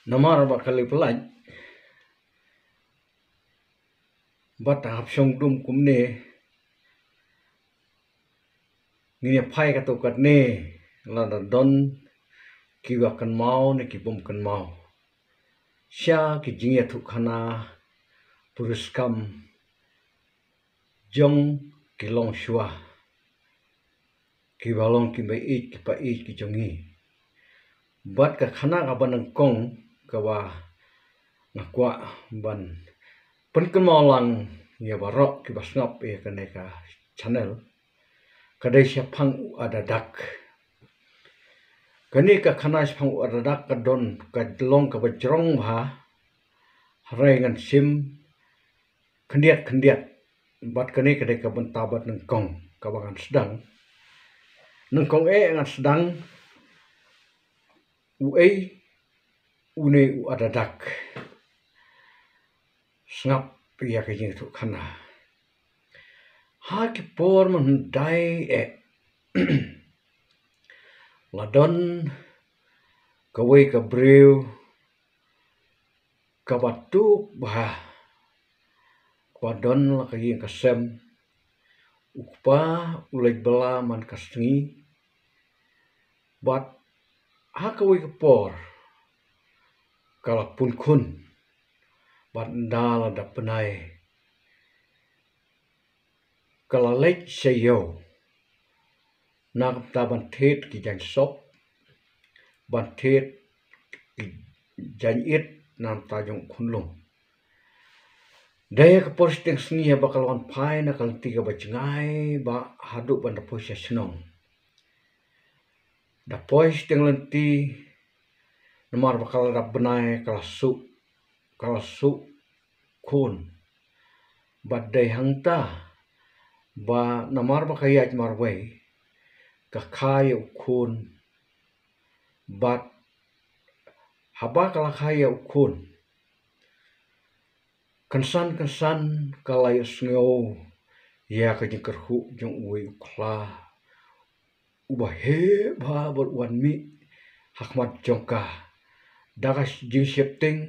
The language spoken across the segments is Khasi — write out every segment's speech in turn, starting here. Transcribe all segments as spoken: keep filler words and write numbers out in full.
Namar ba ka lei pyllait bad hap shong dum kumne, ngin ïa phai katto katne lada don kiba kynmaw ne kibym kynmaw sha ki jingïathuhkhana puriskam jong ki longshuwa, kiba long ki mei ïeit ki pa ïeit ki jong ngi. Bad ka khana kaba nyngkong kaba nga kwah ban pynkynmaw lang ïa baroh kiba sngap ïa kane ka channel, ka dei shaphang u Adadak. Kane ka khana shaphang u Adadak ka don, ka long kaba jrong bha, hynrei ngan shim khyndiat khyndiat. Bad kane ka dei ka bynta bad nyngkong kaba ngan sdang. Nyngkong eh ngan sdang uei une u Adadak. Sngap ïa ka jingïathuhkhana. Ha ki por mynhyndai eh, la don kawei ka briew kaba duk bha, kaba don la ka ïing ka sem. U kpa u leit bylla man ka sngi, bad ha kawei ka por ka la pun khun, bad ynda la dap bnai ka la leit sha ïew na ka bynta ban thied ki jaiñ sop, ban thied ki jaiñ it na ka bynta jong u khunlung. Dei ha ka por shiteng sngi haba ka la wan phai na ka lynti kaba jngai bha haduh ban da poi sha shnong. Da poi shiteng lynti, namar ba ka la dap bnai, ka la suh, ka la suh khun. Bad dei hangta ba namar ba ka ïaid marwei, ka kha ïa u khun. Bad haba ka la kha ïa u khun, kynsan kynsan ka la ïohsngew ïa ka jingkyrhuh jong uwei u khla uba heh bha bad u wan mih ha khmat jong ka. Da ka jingsheptieng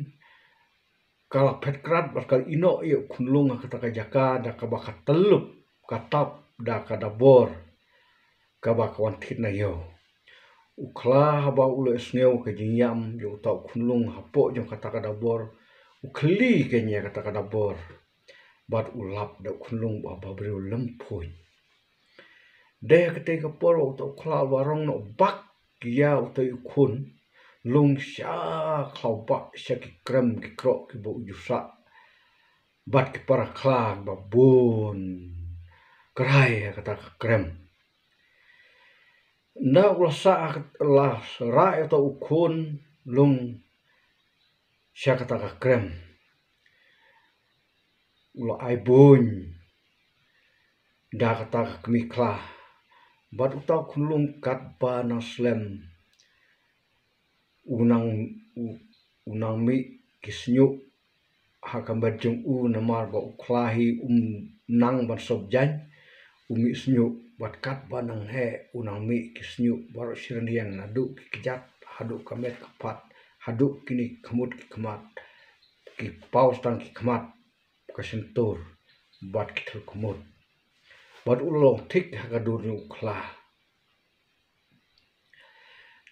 ka la phet krad bad ka la ïehnoh ïa u khunlung ha kata ka jaka da kaba ka tyllup ka tap da ka dabor kaba ka wan thied na ïew. U khla haba u la ïohsngew ka jingïam jong uta u khunlung hapoh jong kata ka dabor, u khylli keiñ ïa kata ka dabor bad u lap da u khunlung ba, ba briew lem phuiñ. Dei ha katei ka por uta u khla u la rong noh bak ïa uta u khunlung sha khlaw bah, sha ki krem ki kroh kiba u ju sah bad ki para khla ba bun krai ha kata ka krem. Ynda u la sah, la rah ïa uta u khunlung sha kata ka krem, u la ai buiñ da kata ka kmie khla. Bad uta u khunlung katba nang slem u nang, u, u nang mih ki shñiuh ha ka met jong u, namar ba u khla hi um nang ban sop jaiñ, u mih shñiuh. Bad katba nang heh u nang mih ki shñiuh baroh shi rynïeng, naduh ki kjat haduh ka met ka phad, haduh kine ki khmut ki khmat, ki paw tang ki khmat, ka shyntur bad ki thylkhmut. Bad u long thik ha ka dur jong u khla.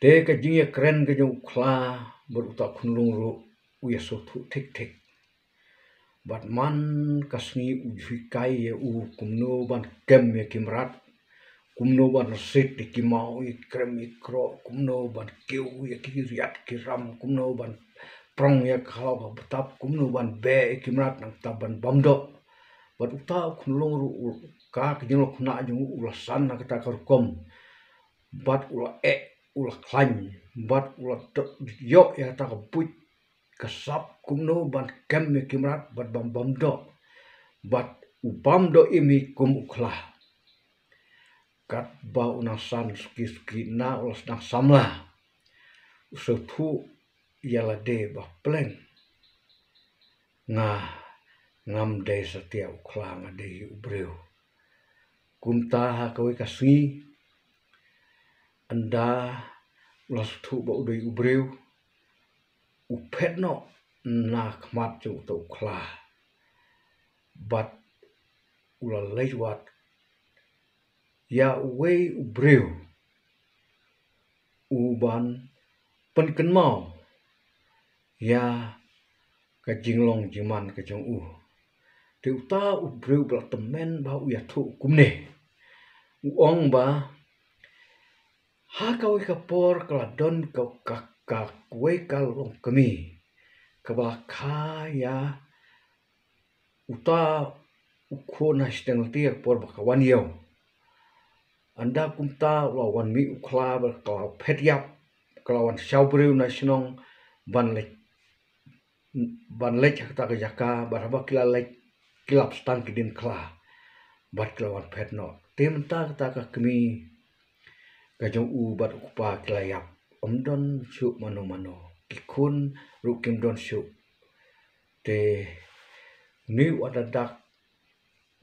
Te ka jingïakren ka jong u khla bad uta u khunlung ruh u ïasngewthuh thik thik. Bad man ka sngi u ju hikai ïa u kumno ban kem ïa ki mrad, kumno ban rsit ïa ki maw, ïa ki krem ïa ki kroh, kumno ban kiew ïa ki riat ki ram, kumno ban prong ïa ka khlaw ka btap, kumno ban beh ïa ki mrad nangta ban bam doh. Bad uta u khunlung ruh u, ka, ka jinglong khynnah jong u u la san na kata ka rukom. Bad u la eh, u la khlaiñ, bad u la ïoh ïa kata ka buit ka sap kumno ban kem ïa ki mrad bad ban bam doh. Bad u bam doh im hi kum u khla. Katba u nang san suki suki na u la sdang samla. U sngewthuh ïa lade ba pleng nga ngam dei satia u khla, nga dei hi u briew. Kumta ha kawei ka sngi, ynda u la sngewthuh ba u dei u briew, u phet noh na khmat jong uta u khla. Bad u la leit wad ïa uwei u briew u ban pynkynmaw ïa ka jinglong jingman ka jong u. Te uta u briew ba la tymmen ba u ïathuh kumne. U ong ba ha kawei ka por ka la don ka, ka, kawei ka longkmie kaba la kha ïa uta u khun ha shiteng lynti ha ka por ba ka wan ïew. Ynda kumta u la wan mih u khla bad ka la phet ïap, ka la wan shaw briew na shnong ban leit, ban leit ha kata ka jaka, bad haba ki la leit ki la pstang ki dien khla bad ki la wan phet noh. Te mynta kata ka kmie ka jong u bad u kpa ki la ïap, ym don shuh mano mano, ki khun ruh kim don shuh. Te une u Adadak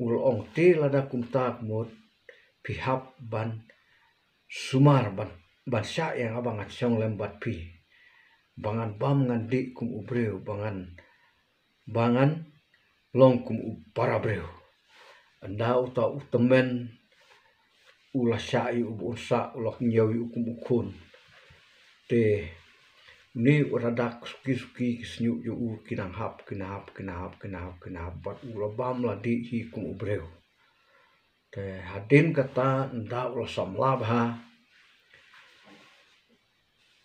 u la ong, te lada kumta ka mut phi hap ban sumar ban, ban shah ïa nga ba ngan shong lem bad phi, ba ngan bam ngan dih kum u briew, ba ngan, ba ngan long kum u para briew. Ynda uta u tymmen u la shah ïa u ba un sah, u la kñiew ïa u kum u khun. Te une u Adadak suki suki ki shñiuh jong u ki nang hap, ki nang hap, ki nang hap, ki nang hap, ki nang hap bad u la bam la dih hi kum u briew. Te hadien kata ynda u la samla bha,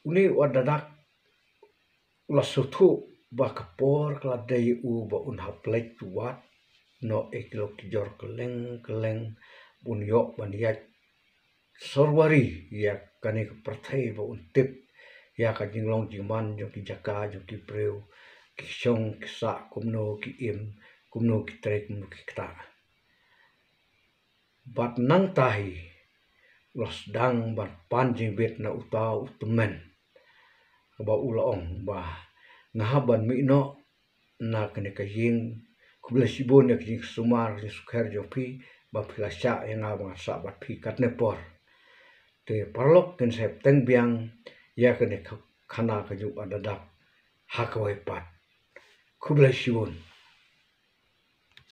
une u Adadak u la sngewthuh ba ka por ka la dei u ba un hap leit wad noh ïa ki lok ki jor kylleng kylleng, ba un ïoh ban ïaid sorwari ïa kane ka pyrthei, ba un tip ïa ka jinglong jingman jong ki jaka jong ki briew, ki shong ki sah kumno, ki im kumno, ki trei kumno, ki ktah. Bad nangta hi u la sdang ban pan jingbit na uta u tymmen, kaba u la ong ba nga hap ban mih noh na kane ka ïing. Khublei shibun ïa ka jingsumar jingsukher jong phi ba phi la shah ïa nga ba ngan sah bad phi katne por. Te paralok, ngin sa ïa bteng biang ïa kane ka khana ka jong u Adadak ha kawei pat. Khublei shibun.